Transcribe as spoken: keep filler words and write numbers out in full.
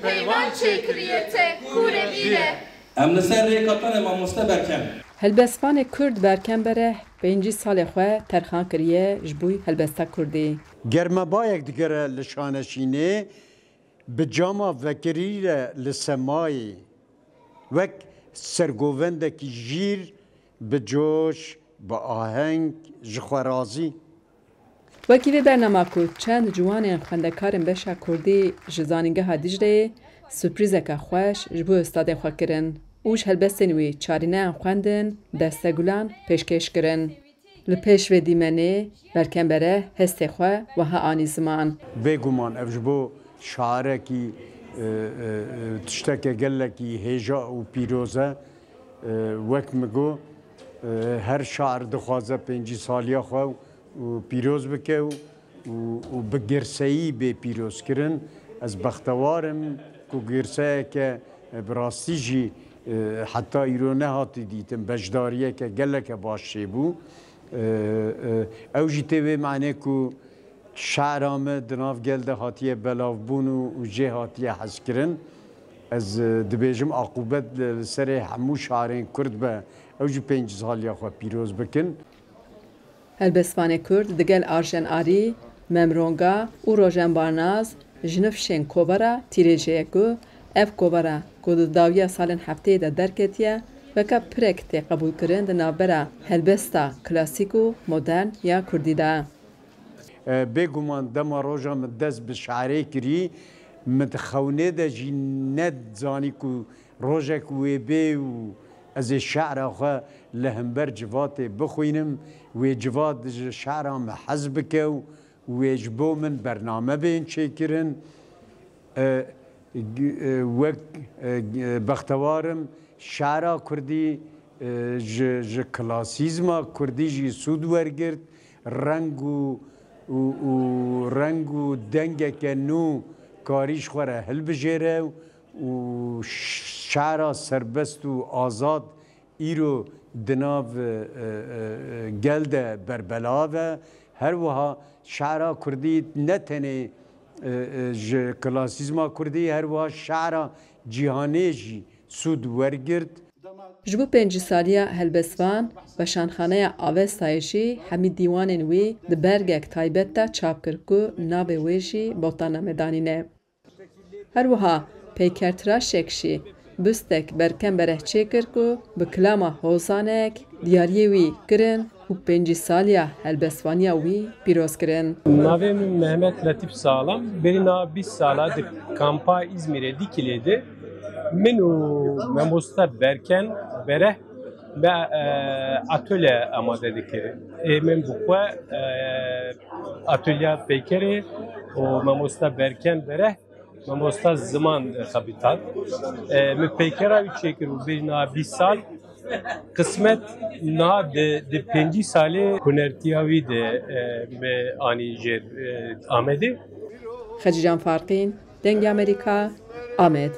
Peyvan çêkiriye te kûre bîre. Em li ser rêka te ne mamoste Berkem. Helbestvanê Kurd Berkem Bereh pêncî salê xwe terxan kiriye ji bo helbesta Kurdî. Germebayek digere li şaneşînê, bi cama vekirî re li semayê, wek sergovendekî jîr, bi coş, bi aheng, ji xwe razî. Wekî vê bernama ku çend ciwanên xwendekarên beşa Kurdî ji Zanîngeha Dîcleyê, surprîzeke xweş ji bo ustadên xwe kirin û ji helbestên wî çarîneyan xwendin, destegulan pêşkêş kirin. Li pêş vê dîmenê Berkem Bereh hestê xwe wiha anî ziman. Bêguman ev ji bo şairekî, e, e, e, tişteke gelekî hêja û pîroz e. E, wek min got, e, her şair dixwaze pêncî saliya xwe û pîroz bike û, û, û bi girseyî bê pîrozkirin. Ez bextewar im ku girseyeke, e, bi rastî jî, e, heta îro nehatî dîtin, beşdariyeke geleke baş çêbû. E, e, ew jî tê vê manê ku şi'ra me di nav gel de hatiye belavbûn û, û jê hatiye hezkirin. Ez, e, dibêjim aqûbet li, li serê hemû şairên Kurd be, ew jî pêncî saliya xwe pîroz bikin. Helbestvanê Kurd digel Arjen Arî, Mem Ronga û Rojen Barnaz ji nifşên kovara Tîrêjê ye ku ev kovara ku di dawiya salên hefteyê de derketiye, weke pirek tê qebûlkirin di navbera helbesta klasîk û modern ya Kurdî de. E, bêguman dema roja min dest bi şi'rê kirî, min di xewnê de jî nezanî ku rojek wê bê û ez ê şi'ra xwe li hember civatê bixwînim, wê civat ji şi'ra min hez bike û wê ji bo min bername bên çêkirin. E, g-, e, wek, e, g-, e, bextewar im, şi'ra kurdî, e, ji, ji klasîzma kurdî jî sûd wergirt, reng û, û, û reng û dengeke nû karî ji xwe re hilbijêre û şi'ra serbest û azad îro di nav, e, e, e, gel de berbelav e. Her wiha şi'ra kurdî ne tenê, e, e, ji klasîzma kurdî, her wiha şi'ra cîhanê jî sûd wergirt. Ji bo pêncî saliya helbestvan, Weşanxaneya Avestayê jî hemî dîwanên wî di bergek taybet de çap kir ku navê wê jî Botaname danîne. Her wiha peykertiraşek jî bustek Berkem Bereh çêkir ku bi kilama hozanek diyariyê wî kirin û pêncî saliya helbestvaniya wî pîroz kirin. Navê min Mehmet Letîf Sağlam. Berî niha bîst sala di kampa Îzmîrê Dîkilê de min û mamoste Berken Bereh me, e, atölye amade dikirin. Ê min bi xwe, e, atölya peykerê û mamoste Berken Bereh, mamosta ziman, e, xebîtan. E, min peykera wî çêkir û bêjna bîst sal. Qismet niha di, di pêncî salê hunertiya wî de, e, me anî jêr, e, Amedê. Xecîcan Farqîn, Dengê Amerîka, Amed.